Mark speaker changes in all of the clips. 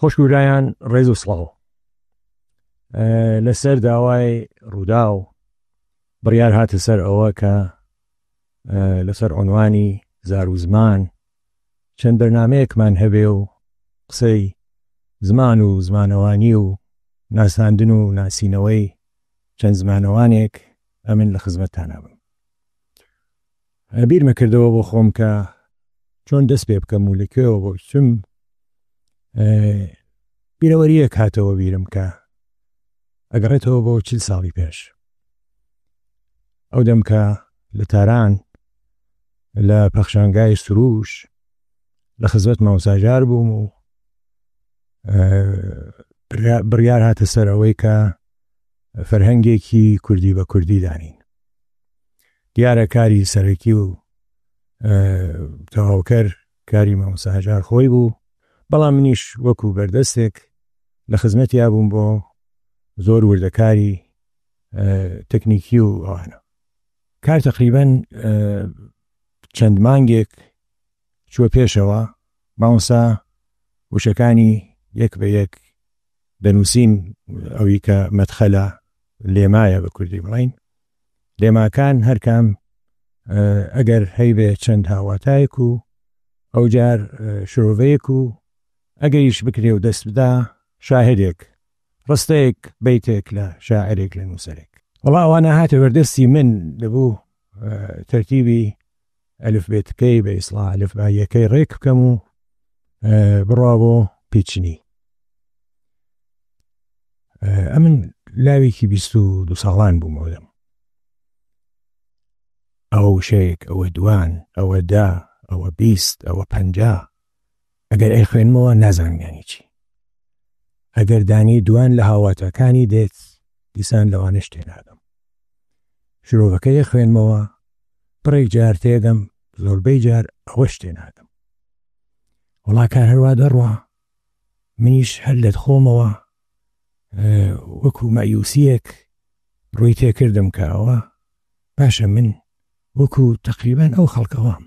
Speaker 1: خوشک و برایان ڕێز و سڵاو. لەسەر داوای ڕووداو بڕیار هاتە سەر ئەوە کە لەسەر عنوانی زار و زمان چەند بەرنمەیەکمان هەبێ و قسەی زمان و زمانەوانی و ناساندن و ناسینەوەی چەند زمانەوانێک ئەمن لە خزمەتتانا بم. بیرمە کردەوە بۆ خۆم کە چۆن دەست پێ بکەم و لە کوێوە بۆ بچم. بیرەوەریەک هاتەوە بیرم کە ئەگەڕێتەوە بۆ 40 ساڵی پێش، ئەو دەم کە لە تاران لە پەخشانگای سروش لە خزمەت مامۆستا بووم و بڕیار هاتە سەر ئەوەی کە فەرهەنگێکی کوردی بە کوردی دانین. دیارە کاری سەرەکی و تەواوکەر کاری مامۆستا هەژار خۆی بوو، بەڵام منیش وەکو بەردەستێک لە خزمەتیا بووم بۆ زۆر وردەکاری تەکنیکی و ئەوانە. کار تقریبا چەند مانگێک چووە پێشەوە، مامۆستا وشەکانی یەک بە یەک دەنووسین، ئەوی کە مەدخەلە لێمایە بە کوردی بڵین، لێماکان هەرکام ئەگەر هەیبێ چەند هاواتایەک و ئەوجار شرۆڤەیەک و ئەگەریش بکرێ و دەست بدا شاهدێک، ڕستەیەک، بەیتێک لە شاعرێک، لە نووسەرێک. وەڵا ئەوانە هاتە بەردەستی من، دەبوو تەرتیبی ئەلفبێتەکەی بە ئیسڵاح ئەلفباییەکەی ڕێک بکەم و بڕوا بۆ پیچنی. ئەمن لاوێکی 22 ساڵان بووم ئەودەم. ئەوە وشەیەک، ئەوە دوان، ئەوە 10، ئەوە 20، ئەوە 50. ئەگەر ئەیخوێنمەوە نازانم یانی چی. ئەگەر دانی دوان لە هاواتەکانی دێت دیسان لەوانەش تێناگەم. شرۆڤەکەی خوێنمەوە بڕێک جار تێگەم، زۆربەی جار ئەوەش تێناگەم. وەڵا کار هەروا دەڕوا، منیش هەر لە خۆمەوە وەکو مەیوسیەک ڕووی تێکردم کە ئەوە باشە، من وەکو تقریبان ئەو خەڵکەوام.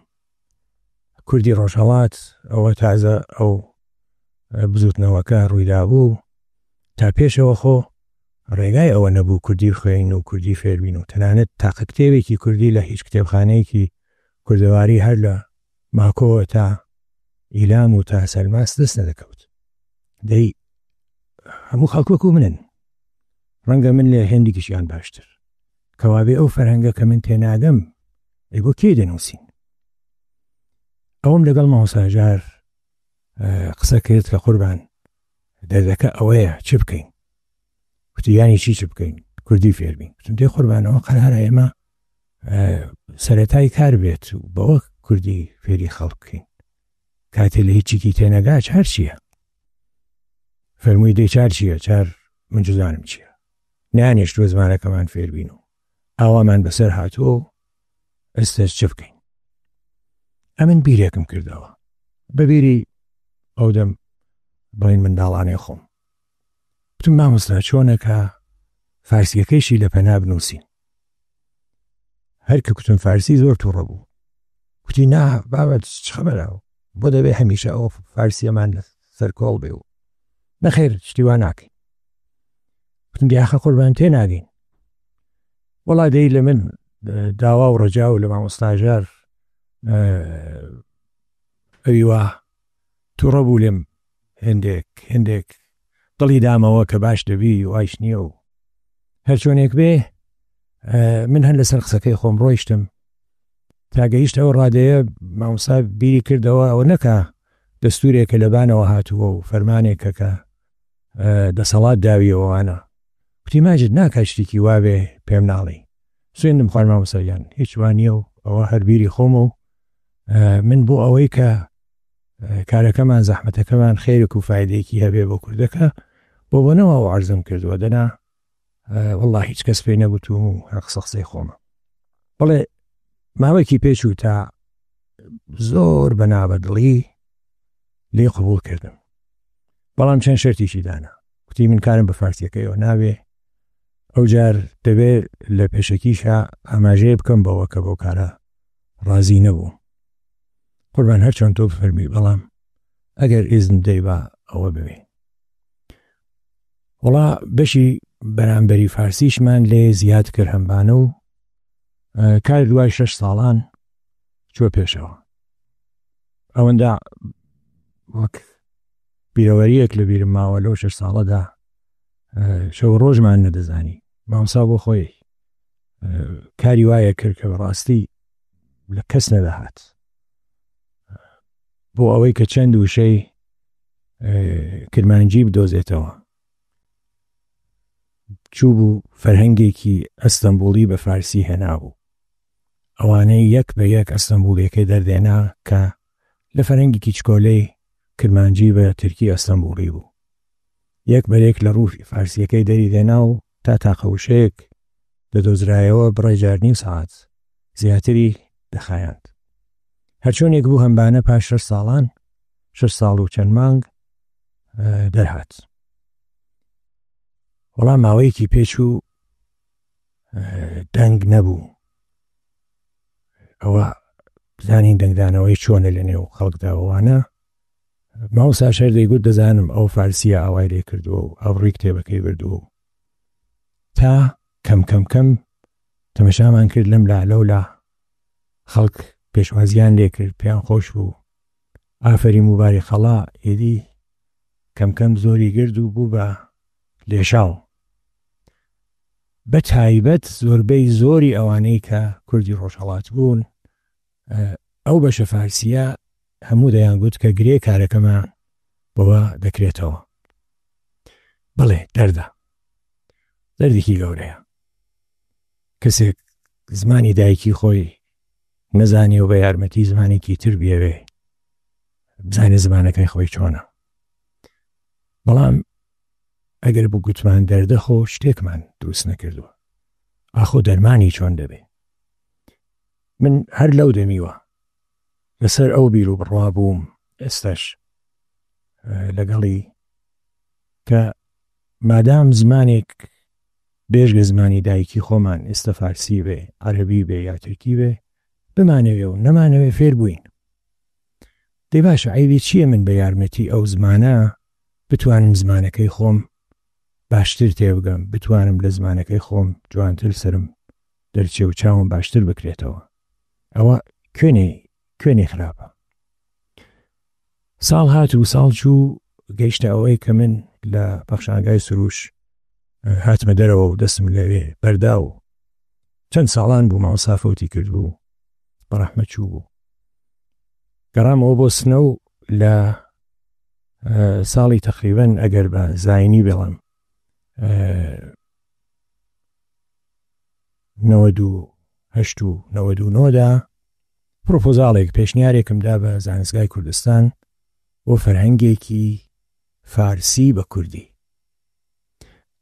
Speaker 1: کوردی ڕۆژهەڵات ئەوە تازە ئەو بزوتنەوەکە ڕوویدا بوو، تا پێشەوە خۆ ڕێگای ئەوە نەبوو کوردی خوێن و کوردی فێربین و تەنانەت تاقە کتێبێکی کوردی لە هیچ کتێبخانەیەکی کوردەواری هەر لە ماکۆوە تا ئیلام و تا سەلماس دەست نەدەکەوت. دەی هەموو خەڵک وەکو منن، ڕەنگە من لە هێندێکیشیان باشتر. کەوابێ ئەو فەرهەنگە کە من تێناگەم ئەی بۆ کێ دەنووسین؟ ئەوم لەگەڵ مامۆستا هەژار قسە کرد کە قوربان دەردەکە ئەوەیە چ بکەین؟ وتی یانی چی چ بکەین؟ کوردی فێربین. وتم دەی قوربانەوە قەرارە ئێمە سەرەتای کار بێت و بەوە کوردی فێری خەڵک بکەین. کاتێ لە هیچێکی تێنەگا چار چییە؟ فەرمووی دەی چار چییە؟ چار من جزانم چییە؟ نانێشتوە زمانەکەمان فێربین و ئاوامان بەسەر هاتووە و ئێستاش چ بکەین؟ ئەمن بیرێکم کردەوە بە بیری ئەو دەم بڵین منداڵانەی خۆم. وتم مامۆستا چۆنە کە فارسیەکەیشی لە پەنا بنووسین؟ هەر کە کوتم فارسی زۆر تووڕە بوو. کوتی نا بابە چ خەبەرە، بۆ دەبێ هەمیشە ئەو فارسیەمان لە سەرکۆڵ بێ و نەخێر شتی وا ناکەین. کوتم دیاخە قوربان تێ ناگەین. وەڵا دەی لە من داوا و ڕەجا و لە مامۆستاژار ئەوی وا تووڕە بوو لێم، هێندێک هێندێک دڵی دامەوە کە باش دەبی وایش نییە و هەرچۆنێک بێ من هەر لەسەر قسەکەی خۆم ڕۆیشتم تا گەیشت ئەو ڕادەیە مامۆستا بیری کردەوە ئەوە نەکا دەستورێکە لەبانەوە هاتووە و فەرمانێکە کە دەسەڵات داویەوەوانە. کوتی ماجد ناکا شتێکی وابێ پێم ناڵێی. سوێندم خوارد مامۆستا گیان هیچ وا نییە و ئەوە هەر بیری خۆمە و من بۆ ئەوەی کە کارەکەمان زەحمەتەکەمان خێرێک و فایدەیەکی هەبێ بۆ کوردەکە بۆ بۆنەوە و عەرزم کردووە، دەنا والله هیچ کەس پێی نەگوتوم و هەر قسە قسەی خۆمە. بەڵێ ماوەیەکی پێچوو تا زۆر بە نابەدڵی لێ قبوڵ کردم، بەڵام چەند شەرتێکی دانا. کوتی من کارم بە فارسیەکەیەوە ناوێ، ئەو جار دەبێ لە پێشەکیشا ئاماژەیە بکەم بەوە کە بەو کارە ڕازی نەبوو. قوربان هەر چۆن تۆ بفەرمی، بەڵام ئەگەر ئیزن بدەی با ئەوە ببێ. وەڵا بەشی بەرامبەری فارسیشمان لێ زیاد کرد هەمبانە و کار دوای شەش ساڵان چوە پێشەوە. ئەوەندە وەک بیرەوەریەک لە بیرم ماوە لەو شەش ساڵەدا شەو ڕۆژمان نەدەزانی. مامۆستا بۆ خۆی کاری وایە کرد کە بەڕاستی لە کەس نەدەهات. بۆ ئەوەی کە چەند وشەی کرمانجی بدۆزێتەوە چوو بوو فەرهەنگێکی ئەستەمبوڵی بە فارسی هێنابوو. ئەوانەی یەک بە یەک ئەستەمبوڵیەکەی دەردێنا کە لە فەرهەنگێکی چکۆلەی کرمانجی بە ترکی ئەستەمبوڵی بوو. یەک بە یەک لە ڕووی فارسیەکەی دەری دێنا و تا تاقە وشەیەک دەدۆزرایەوە بڕێ جار نیو سەعات زیاتری دەخایاند. هەرچۆنێک بوو هەمبانە پاش شەش ساڵان، شەش ساڵ و چەند مانگ دەرهات. وەڵام ماوەیەکی پێچوو دەنگ نەبوو. ئەوە بزانین دەنگدانەوەی چۆنە لە نێو خەڵکدا وانە. مامۆستا شەر دەیگوت دەزانم ئەو فارسیە ئاوای لێ کردووە و ئابڕووی کتێبەکەی بردووە و تا کەم کەم کەم تەمەشامان کرد لەم لا لەو لا خەڵک پێشوازیان لێ کرد، پێیان خۆش بوو. ئافەریم و باریقەڵا ئێدی کەم کەم زۆری گرد و بوو بە لێشاو. بە تایبەت زۆربەی زۆری ئەوانەی کە کوردی ڕۆژهەڵات بوون ئەو بەشە فارسیە هەموو دەیانگوت کە گرێ کارەکەمان بەوە دەکرێتەوە. بەڵێ دەردە، دەردێکی گەورەیە. کەسێک زمانی دایکی خۆی نەزانێ و بە یارمەتی زمانێکی تر بیەوێ بزانێ زمانەکەی خۆی چۆنە. بەڵام ئەگەر بگوتمان دەردە خۆ شتێکمان دروست نەکردووە، ئاخۆ دەرمانی چۆن دەبێ؟ من هەر لەو دەمیوە لەسەر ئەو بیر و بڕوا بووم، ئێستاش لەگەڵی کە مادام زمانێک بێژگە زمانی دایکی خۆمان ئێستا فارسی بێ، عەرەبی بێ یا تورکی بێ، بمانەوێ و نەمانەوێ فێر بووین. دەی باشە عەیبی چییە من بە یارمەتی ئەو زمانە بتوانم زمانەکەی خۆم باشتر تێبگەم، بتوانم لە زمانەکەی خۆم جوانتر سەرم دەرچێ و چاوم باشتر بکرێتەوە. ئەوە کوێنێ کوێنێ خراپە؟ ساڵ هات و ساڵ چوو گەیشتە ئەوەی کە من لە پەخشانگای سروش هاتمە دەرەوە و دەستم لەوێ بەردا و چەند ساڵان بوو مامۆستا فەوتی کردبوو، بە ڕەحمەت چوو بوو. گەڕامەوە بۆ سنە و لە ساڵی تەقریبەن ئەگەر بە زاینی بڵێم 98 و 99 دا پرۆپۆزاڵێک پێشنیارێکم دا بە زانستگای کوردستان بۆ فەرهەنگێکی فارسی بە کوردی.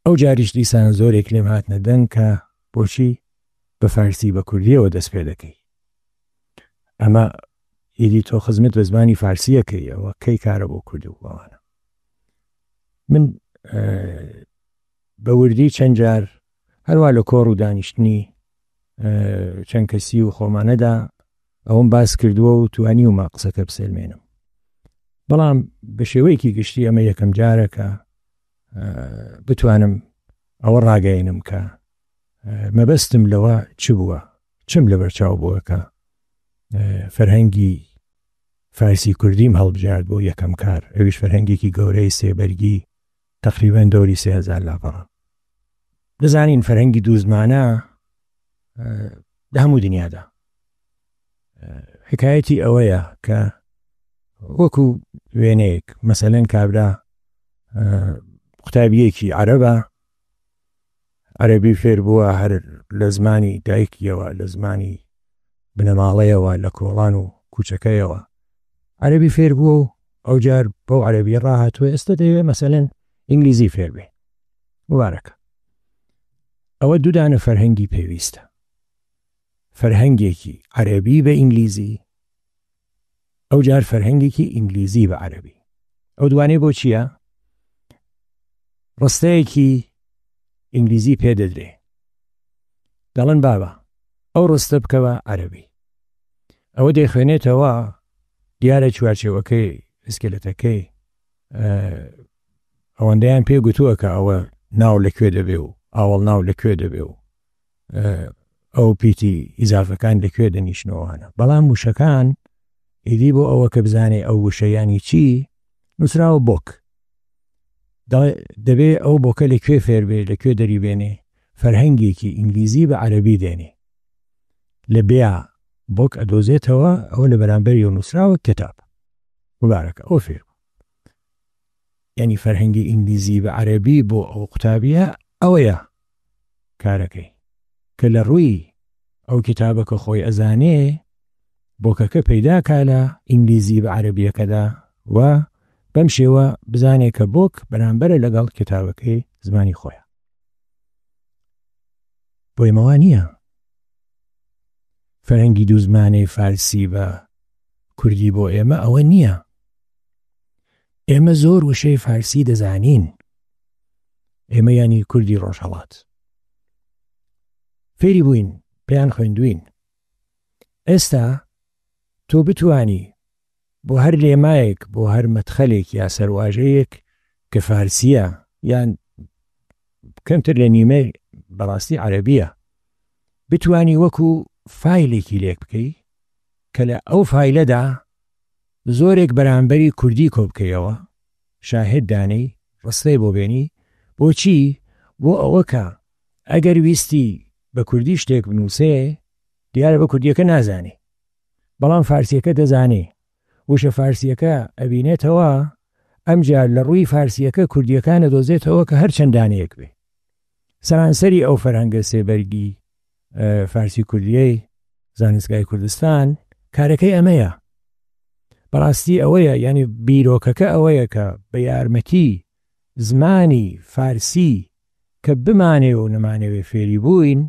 Speaker 1: ئەو جاریش دیسان زۆرێک لێم هاتنە دەنگ کە بۆچی بە فارسی بە کوردیەوە دەست پێ دەکەی؟ ئەمە ئیدی تۆ خزمەت بە زمانی فارسیەکەی، ئەوە کەی کارە بۆ کوردی و ئەوانە. من بە وردی چەند جار هەروە لە کۆڕ و دانیشتنی چەند کەسی و خۆمانەدا ئەوەم باس کردووە و توانیومە قسەکە بسەلمێنم. بەڵام بە شێوەیەکی گشتی ئەمە یەکەم جارە کە بتوانم ئەوە ڕاگەیەنم کە مەبەستم لەوە چ بووە، چم لەبەرچاو بووە کە فەرهەنگی فارسی کوردیم هەڵبژارد بۆ یەکەم کار، ئەویش فەرهەنگێکی گەورەی سێبەرگی تقریبا دەوری 3000 لاپەڕە. دەزانین فەرهەنگی دوو زمانە لە هەموو دنیادا حکایەتی ئەوەیە کە وەکو وێنەیەک مەسەلەن کابرا قوتابیەکی عەرەبە، عەرەبی فێر بووە هەر لە زمانی دایکیەوە، لە زمانی بنەماڵەیەوە، لە کۆڵان و کوچەکەیەوە عەرەبی فێر بووە و ئەو جار بەو عەرەبی ڕاهاتووە، ئێستا دەیەوێت مەسەلەن ئینگلیزی فێر بێ. مبارەکە. ئەوە دوودانە فەرهەنگی پێویستە، فەرهەنگێکی عەرەبی بە ئینگلیزی، ئەو جار فەرهەنگێکی ئینگلیزی بە عەرەبی. ئەو دوانەی بۆ چییە؟ ڕستەیەکی ئینگلیزی پێدەدرێ، دەڵێن بابە ئەو ڕستە بکەوە عەرەبی. ئەوە دەیخوێنێتەوە، دیارە چوارچێوەکەی ئسکلێتەکەی ئەوەندەیان پێ گوتووە کە ئەوە ناو لە کوێ دەبێ و ئاوەڵ ناو لە کوێ دەبێ و ئەو پیتی ئیزافەکان لە کوێ دەنیشنەوەوانە بەڵام وشەکان ئیدی بۆ ئەوە کە بزانێ ئەو وشە یانی چی نووسراوە بۆک دەبێ ئەو بۆکە لە کوێ فێر بێ لە کوێ دەری بێنێ فەرهەنگێکی ئینگلیزی بە عەرەبی دێنێ لە بیا بۆک ئەدۆزێتەوە ئەوە لە بەرامبەری و نووسراوە کتاب مبارەکە ئەو فێر بوو یعنی فەرهەنگی ئینگلیزی بە عەرەبی بۆ ئەو قوتابیە ئەوەیە کارەکەی کە لە ڕووی ئەو کتابە کە خۆی ئەزانێ بۆکەکە پەیدا کا لە ئینگلیزی بە عەرەبیەکەدا و بەم شێوە بزانێ کە بۆک بەرامبەرە لەگەڵ کتابەکەی زمانی خۆیان. بۆ ئێمە وا نییە. فەرهەنگی دوو زمانەی فارسی بە کوردی بۆ ئێمە ئەوە نییە. ئێمە زۆر وشەی فارسی دەزانین. ئێمە یانی کوردی ڕۆژهەڵات. فێری بووین، پێیان خوێندوین. ئێستا تۆ بتانی بۆ هەر لێمایەک بۆ هەر مەدخەلێک یا سەرواژەیەک کە فارسیە یان کەمتر لە نیمەی بەڕاستی عەرەبیە بتانی وەکو فایلێکی لێک بکەی کە لە ئەو فایلەدا زۆرێک بەرامبەری کوردی کۆ بکەیەوە شاهد دانەی ڕستەی بۆ بێنی بۆچی بۆ ئەوە کە ئەگەر ویستی بە کوردی شتێک بنووسێ دیارە بە کوردیەکە نازانێ بەڵام فارسیەکە دەزانێ وشە فارسیەکە ئەبینێتەوە ئەمجار لە ڕووی فارسیەکە کوردیەکان ئەدۆزێتەوە کە هەر چەند دانەیەک بێ سەرانسەری ئەو فەرهەنگە سێبەرگی فارسی کوردیەی زانستگای کوردستان کارەکەی ئەمەیە بەڕاستی ئەوەیە یعنی بیرۆکەکە ئەوەیە کە بە یارمەتی زمانی فارسی کە بمانەوێ و نەمانەوێ فێری بووین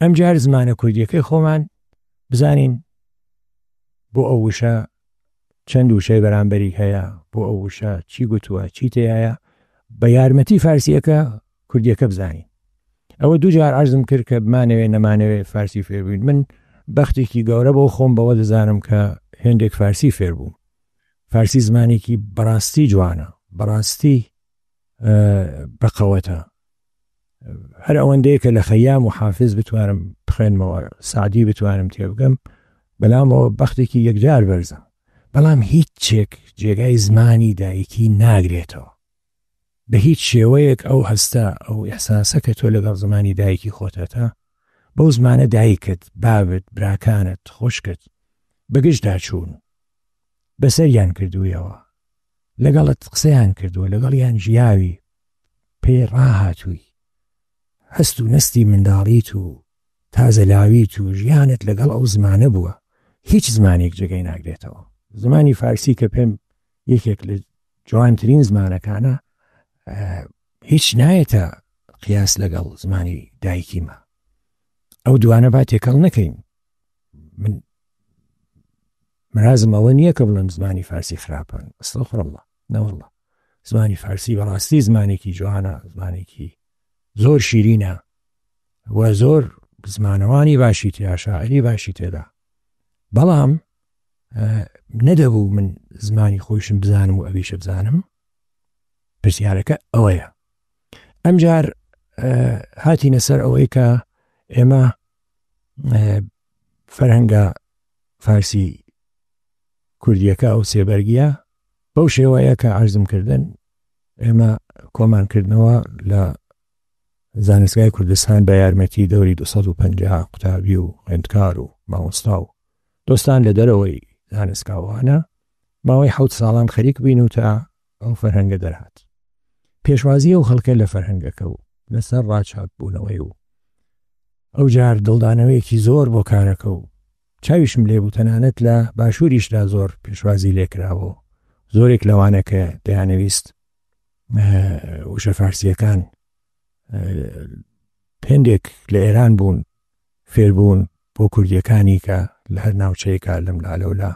Speaker 1: ئەمجار زمانە کوردیەکەی خۆمان بزانین بۆ ئەو وشە چەند وشەی بەرامبەری هەیە بۆ ئەو وشە چی گوتووە چی تایە بە یارمەتی فارسیەکە کوردیەکە بزانین ئەوە دووجار عرضم کرد کە بمانەوێ نەمانەوێ فارسی فێربووین من بەختێکی گەورە بۆ خۆم بەوە دەزانم کە هێندێک فارسی فێر بووم فارسی زمانێکی بەڕاستی جوانە بەڕاستی بەقەوەتە هەر ئەوەندەیە کە لە خەیام و حافز بتوانم بخوێنمەوە سعدی بتوانم تێبگەم بەلامەوە بەختێکی یەکجار بەرزە بەڵام هیچ چێک جێگای زمانی دایکی ناگرێتەوە بە هیچ شێوەیەک ئەو هەستە ئەو ئەحساسە کە تۆ لەگەڵ زمانی دایکی خۆتەتە بەو زمانە دایکت بابت براکانت خوشکت بەگشتدا چوون بەسەریان کردوویەوە لەگەڵت قسەیان کردووە لەگەڵیان ژیاوی پێی ڕاهاتووی هەست و نەستی منداڵیت و تازەلاویت و ژیانت لەگەڵ ئەو زمانە بووە هیچ زمانێک جێگەی ناگرێتەوە زمانی فارسی کە پێم یەکێک لە جوانترین زمانەکانە هیچ نایەتە قیاس لەگەڵ زمانی دایکیمە ئەو دوانە با تێکەڵ نەکەین من مرازم ئەوە نییە کە بڵێم زمانی فارسی خراپە استغفر الله نەوەڵڵا زمانی فارسی بەڕاستی زمانێکی جوانە زمانێکی زۆر شیرینە و زۆر زمانەوانی باشی تیا شاعری باشی تێدا بەڵام نەدەبوو من زمانی خۆیشم بزانم و ئەویشە بزانم پرسیارەکە ئەوەیە ئەمجار هاتینە سەر ئەوەی کە ئێمە فەرهەنگە فارسی کوردیەکە ئەو سێبەرگیە بەو شێوەیە کە عرضم کردن ئێمە کۆمان کردنەوە لە زانستگای کوردستان بە یارمەتی دەوری 250 قوتابی و خوێندکار و مامۆستا و دۆستان لە دەرەوەی زانستگاوانە ماوەی حەوت ساڵان خەریک بین و تا ئەو فەرهەنگە دەرهات پێشوازی ئەو خەڵکە لە فەرهەنگەکە و لەسەر ڕاچاک بوونەوەی و ئەو جار دڵدانەوەیەکی زۆر بۆ کارەکە و چاویشم لێ بوو تەنانەت لە باشووریشدا زۆر پێشوازی لێکراوە زۆرێک لەوانە کە دەیانەویست وشە فارسیەکان هێندێک لە ئێران بوون فێربوون بۆ کوردیەکانی کە لە هەر ناوچەیەکە لەم لالەولا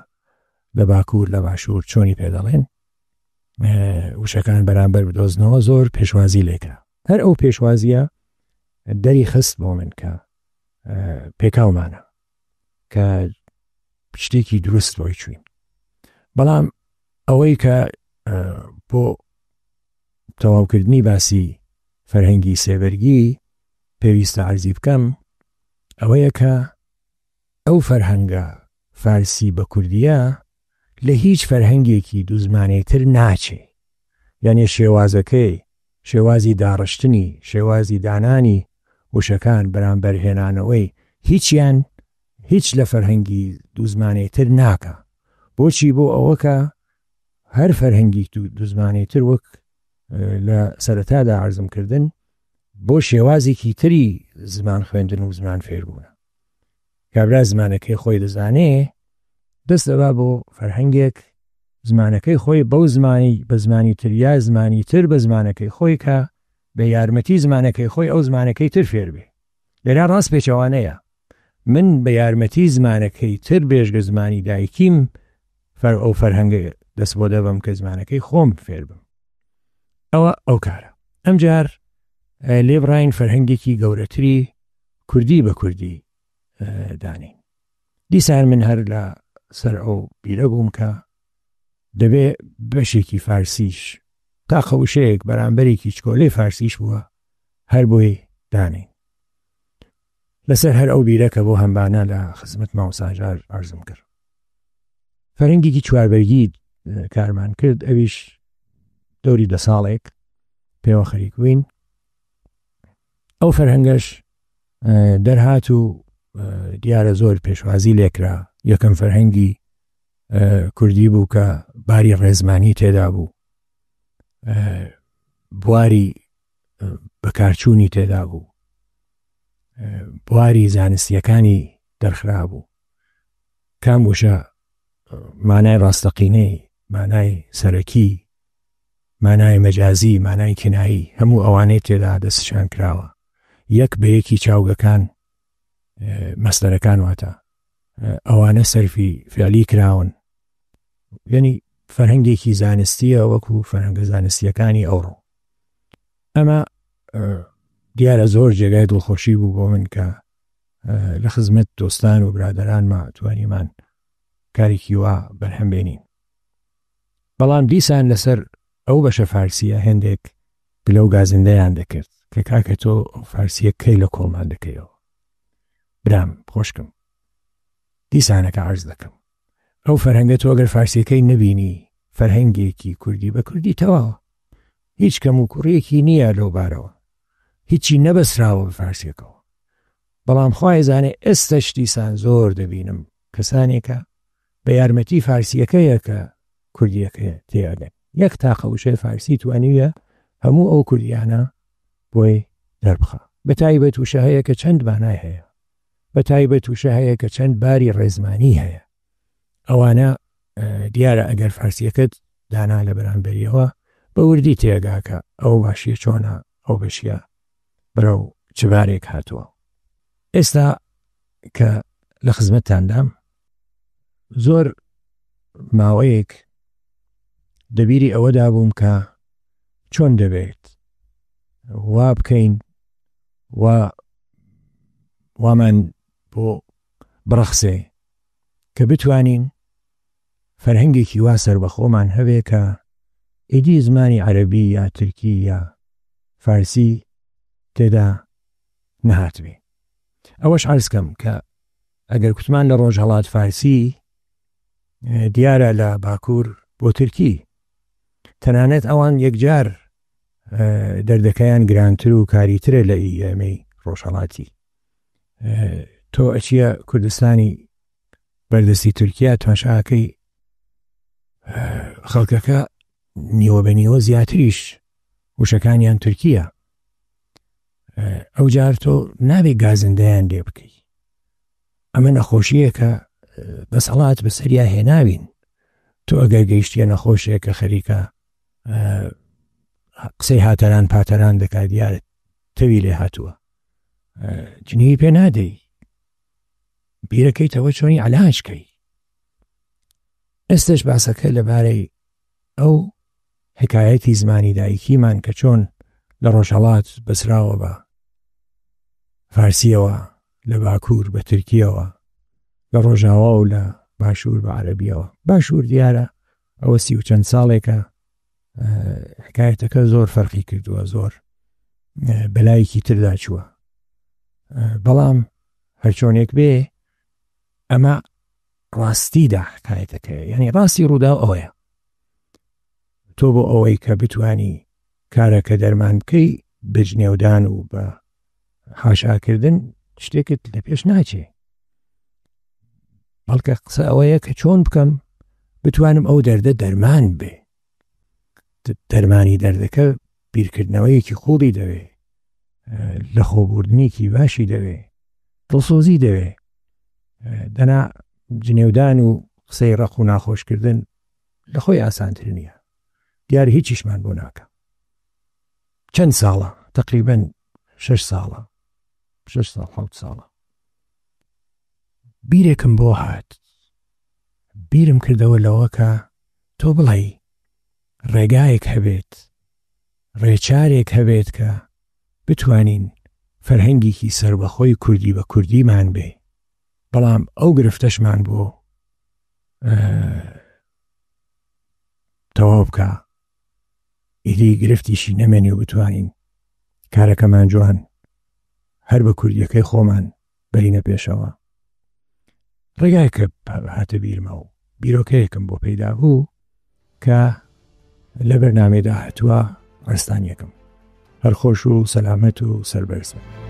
Speaker 1: لە باکوور لە باشوور چۆنی پێدەڵێن وشەکان بەرامبەر بدۆزنەوە زۆر پێشوازی لێکرا هەر ئەو پێشوازیە دەری خست بۆ من کە پێکاومانە کە شتێکی دروست بۆی چوین بەڵام ئەوەی کە بۆ تەواوکردنی باسی فەرهەنگی سێبەرگی پێویستە عەرزی بکەم ئەوەیە کە ئەو فەرهەنگە فارسی بە کوردیە لە هیچ فەرهەنگێکی دووزمانەی تر ناچێ. یانێ شێوازەکەی، شێوازی داڕشتنی، شێوازی دانانی وشەکان، بەرامبەر هێنانەوەی، هیچیان هیچ لە فەرهەنگی دووزمانەی تر ناکا. بۆچی؟ بۆ ئەوە کە هەر فەرهەنگی دووزمانەی تر وەک لە سەرەتادا عەرزم کردن بۆ شێوازێکی تری زمان خوێندن و زمان فێربوونە. کابرا زمانەکەی خۆی دەزانێ دەست دەبا بۆ فەرهەنگێک زمانەکەی خۆی بەو زمانی بە زمانی تر یا زمانی تر بە زمانەکەی خۆی کە بە یارمەتی زمانەکەی خۆی ئەو زمانەکەی تر فێر بێ. لێرە ڕاست پێچەوانەیە، من بە یارمەتی زمانەکەی تر بێژگە زمانی دایکیم فەر ئەو فەرهەنگە دەست بۆ دەبەم کە زمانەکەی خۆم فێر بم. ئەوە ئەو کارە. ئەمجار لێبڕاین فەرهەنگێکی گەورەتری کوردی بە کوردی دانین. دیسان من هەر لە سەر ئەو بیرە بووم کە دەبێ بەشێکی فارسیش تاقە وشەیەک بەرامبەرێکی چکۆلەی فارسیش بووە هەر بۆی دانین. لەسەر هەر ئەو بیرە کە بۆ هەمبانە لە خزمەت مامۆستا عەرزم کرد. فەرەنگێکی چواربەرگی کارمان کرد، ئەویش دەوری دە ساڵێک پێوە خەریک بووین. ئەو فەرهەنگەش دەرهات و دیارە زۆر پێشوازی لێکرا. یەکەم فەرهەنگی کوردی بوو کە باری ڕێزمانی تێدا بوو، بواری بەکارچوونی تێدا بوو، بواری زانستیەکانی دەرخرابوو، کام وشە مانای ڕاستەقینەی، مانای سەرەکی، مانای مەجازی، مانای کنایی، هەموو ئەوانەی تێدا دەستشان کراوە. یەک بە یەکی چاوگەکان، مەسدەرەکان واتە ئەوانە سەرفی فعلی کراون. یعنی فەرهەنگێکی زانستیە وەکو فەرهەنگە زانستیەکانی ئەوڕۆ. ئەمە دیارە زۆر جێگای دڵخۆشی بوو بۆ من کە لە خزمەت دۆستان و برادەرانما توانیمان کارێکی وا بەرهەم بێنین. بەڵام دیسان لەسەر ئەو بەشە فارسیە هێندێک گلە و گازندەیان دەکرد کە کاکە تۆ ئەو فارسیە کەی لە کۆڵمان دەکەیەوە. برام خۆشکم دیسانەکە عەرز دەکەم ئەو فەرهەنگە تۆ ئەگەر فارسیەکەی نەبینی فەرهەنگێکی کوردی بە کوردی تەواوە، هیچ کەم و کوڕیەکی نییە لەو بارەوە، هیچی نەبەسراوە بە فارسیەکەوە. بەڵام خوای زانێ ئێستەش دیسان زۆر دەبینم کەسانێکە بە یارمەتی فارسیەکەیە کە کوردیەکە تێئەگەن. یەک تاقە وشەی فارسی توانیویە هەموو ئەو کوردیانە بۆی دەربخا. بە تایبەت وشە هەیە کە چەند مانای هەیە، بە تایبەت وشە هەیە کە چەند باری ڕێزمانی هەیە. ئەوانە دیارە ئەگەر فارسیەکەت دانا لە بەرامبەریەوە بە وردی تێگا کە ئەو باشیە چۆنە، ئەو بەشیە بەرەو چ بارێک هاتووە. ئێستا کە لە خزمەتتاندام زۆر ماوەیەک دەبیری ئەوەدا بووم کە چۆن دەبێت وا بکەین و وامان بۆ بڕەخسێ کە بتوانین فەرهەنگێکی وا سەربەخۆمان هەبێ کە ئیدی زمانی عەرەبی یا تورکی یا فارسی تێدا نەهاتبێ. ئەوەش عەرز کەم کە ئەگەر کوتمان لە ڕۆژهەڵات فارسی دیارە لە باکوور بۆ تورکی، تەنانەت ئەوان یەکجار دەردەکەیان گرانتر و کاریترە لە ئی ئێمەی ڕۆژهەڵاتی. تۆ ئەچیە کوردستانی بەردەستی تورکیا تماشاکەی خەڵکەکە نیوە بە نیوە زیاتریش وشەکانیان تورکیە. ئەو جار تۆ نابێ گازندەیان لێ بکەی. ئەمە نەخۆشیەکە دەسەڵات بەسەریا هێناوین. تۆ ئەگەر گەیشتیە نەخۆشیە کە خەریکە قسەی هاتەران پاتەران دەکات، دیارە تەوی لێ هاتووە، جنیوی پێ نادەی، بیرەکەیتەوە چۆنی علاج کەی. ئێستش باسەکە لەبارەی ئەو حکایەتی زمانی دایکیمان کە چۆن لە ڕۆژهەڵات بەسراوە بە فارسیەوە، لە باکوور بە تورکیەوە، لە ڕۆژاوا و لە باشوور بە عەرەبیەوە. باشوور دیارە ئەوە 30 و چەند ساڵێکە حکایەتەکە زۆر فەرقی کردووە، زۆر بەلایەکی تردا چووە بەڵام هەرچۆنێک بێ ئەمە ڕاستیدا حکایەتەکەیە یعنی ڕاستی ڕوودا ئەوەیە تۆ بۆ ئەوەی کە بتانی کارەکە دەرمان بکەی بجنێودان و بە حاشاکردن شتێکت لە پێش ناچێ بەڵکە قسە ئەوەیە کە چۆن بکەم بتوانم ئەو دەردە دەرمان بێ دەرمانی دەردەکە بیرکردنەوەیەکی قوڵی دەوێ لە خۆبوردنێکی باشی دەوێ دڵسۆزی دەوێ دەنا جنێودان و قسەی ڕق و ناخۆشکردن لە خۆی ئاسانتر نییە دیار هیچیشمان بۆ ناکە چەند ساڵە تقریبن شش ساڵە شش ساڵ حوت ساڵە بیرێکم بۆ هات بیرم کردەوە لەوە کە تۆ بڵێی ڕێگایەک هەبێت ڕێچارێک هەبێت کە بتوانین فەرهەنگێکی سەربەخۆی کوردی بە کوردیمان بێ بەڵام ئەو گرفتەشمان بۆ تەواو بکە ئیدی گرفتیشی نەمێنێ و بتوانین کارەکەمان جوان هەر بە کوردیەکەی خۆمان بەرینە پێشەوە ڕێگایەکە هاتە بیرمە و بیرۆکەیەکم بۆ پەیدا بوو کە لە بەرنامەی داهاتووە ڕستانیەکەم هەر خۆش و سەلامەت و سەربەرز بن.